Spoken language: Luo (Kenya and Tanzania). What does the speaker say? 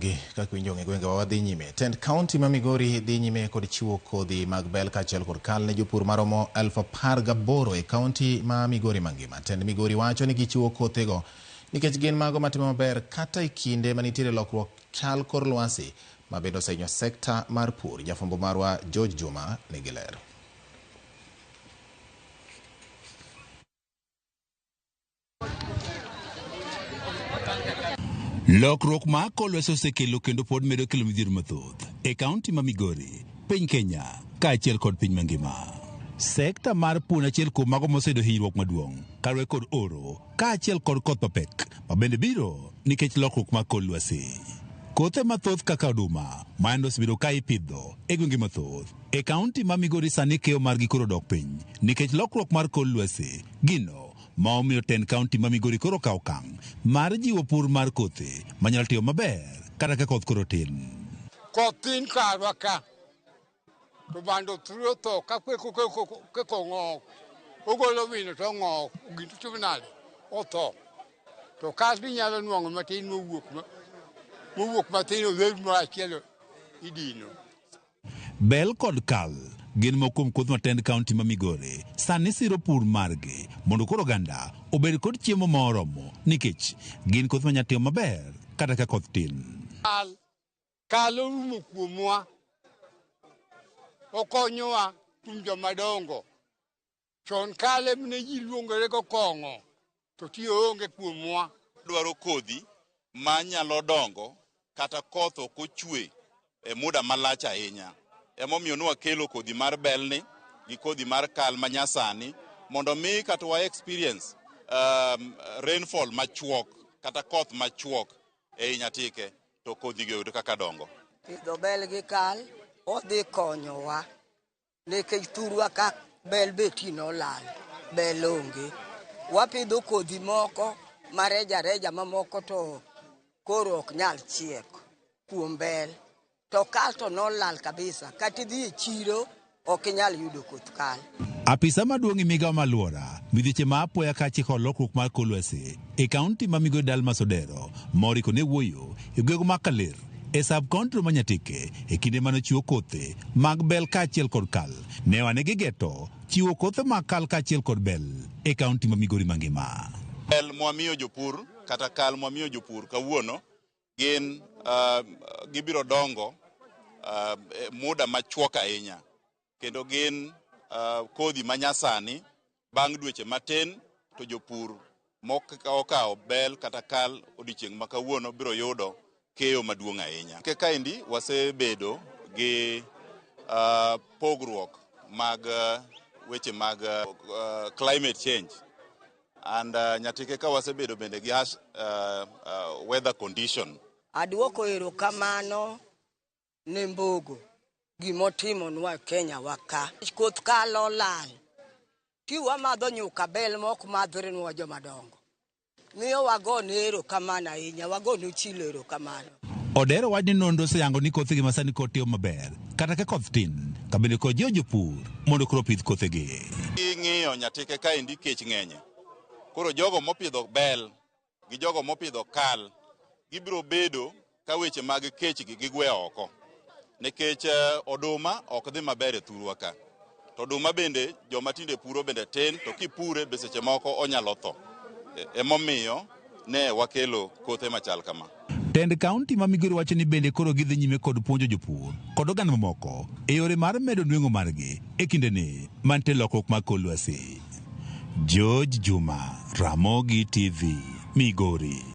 Ramogi kaka winjo e gwenge wa wadhi nyime. Tend kaunti ma Migori dhi nyime kod chiwo kodhi mag bel kaachiel kod kal ne jopur maromo 18,000 e kaunti ma Migori mangima. Tend Migori wacho ni gichiwo kothego nikech gin mago matimo maber kata e kinde manitiere lokruok chal kor lwasi ma bende osehinyo sekta mar pur. Jafwambo marwa George Juma nigi ler. Lokruok ma kor lwasi osekelo kendo pod medo kelo midhiero mathoth e kaunti ma Migori, piny Kenya kaachiel kod piny mangima. Sekta mar pur en achiel kuom mago moseyudo hinyruok maduong' kaluwore kod oro kaachiel kod koth mapek ma bende biro nikech lokruok mag kor lwasi. Kothe mathoth kaka oduma ma yande osebedo ka ipidho e gwenge mathoth e kaunti ma Migori sani keyo margi koro odok piny nikech lokruok mar kor lwasi gino ma omiyo tend kaunti ma Migori koro okawo okang' mar jiwo pur mar kothe manyalo timo maber kata ka koth koro tin. Koth tin karwa ka to bando thuro tho ka keko ng'ok ogolo wino to ng'ok gino timo nade otho to kasto inyalo nwang'o matin mowuok matin odher moro achiel idino. Bel kod kal gin moko kuom koth matend kaunti ma Migori sani siro pur margi mondo koro oganda obed kod chiemo ma oromo nikech gin koth manyalo timo maber kata ka koth tin. Kal orumo kuomwa, okonyowa kuom joma dongo. Chon kal emne ji luongore go kong'o, to ti oonge kuomwa. Dwaro kodhi manyalo dongo kata koth ok ochwe e muda malach ahinya. Emomiyo nwakelo kodhi mar belni gi kodhi mar kal manyasani mondo mi kata wa experience rainfall machuok kata koth machuok ei Nyatike to kodhi gi oyud kaka dongo. Pidho bel gi kal odhi konyowa nikech thurwa ka bel be ti nolal, bel onge. Wapidho kodhi moko mareja reja mamoko to koro ok nyal chiek kuom bel. To kal to nolal kabisa, kata idhi e chiro ok inyal yudo koth kal. Apisa maduong' e migawo mar alwora, midhieche ma apoya kaachiel kod lokruok mar kor lwasi e kaunti ma Migori Dalmas Odero moriko ne wuoyo e gwenge ma Kaler e sub kaunti ma Nyatike e kinde mane ochiwo kothe mag bel kaachiel kod kal. Ne wane gigeto chiwo kothe mag kal kaachiel kod bel e kaunti ma Migori mangima. Bel mwamiyo jopur kata kal mwamiyo jopur kawuono gin gibiro dongo muda machuok ahinya kendo gin kodhi manyasani bang' dweche matin to jopur mokawo bel kata kal odiochieng' ma kawuono biro yudo keyo maduong' ahinya. Kaendi wasebedo gi pogruok mag weche mag climate change and Nyatike ka wasebedo bende gi harsh weather condition. Aduoko erokamano ne Mbogo gimotimonwa e Kenya wa ka. Koth kal olal, ti wamadho nyuka bel mok madhrenwa joma dongo. Miyo wagone erokamano ahinya, wagone Ochilo erokamano. Odero wach ni nonro oseyango ni kothegi masani kod timo maber kata ka koth tin ka bende kod jiwo jopur mondo koro opidh kothegi. Ing'iyo Nyatike kaendi kech ng'enye. Koro jogo mopidho bel gi jogo mopidho kal gibiro bedo ka weche mag kech gi gigwe oko. Nikech oduma ok dhi maber e thurwa ka. To oduma bende joma tinde puro bende tin to kipure be seche moko onyalo tho. Emomiyo ne wakelo kothe machal kama. Tend kaunti ma Migori wacho ni bende koro gidhi nyime kod puonjo jopur kod oganda mamoko e yore mar medo nweng'o margi e kindeni mantie lokruok mag kor lwasi. George Juma, Ramogi TV, Migori.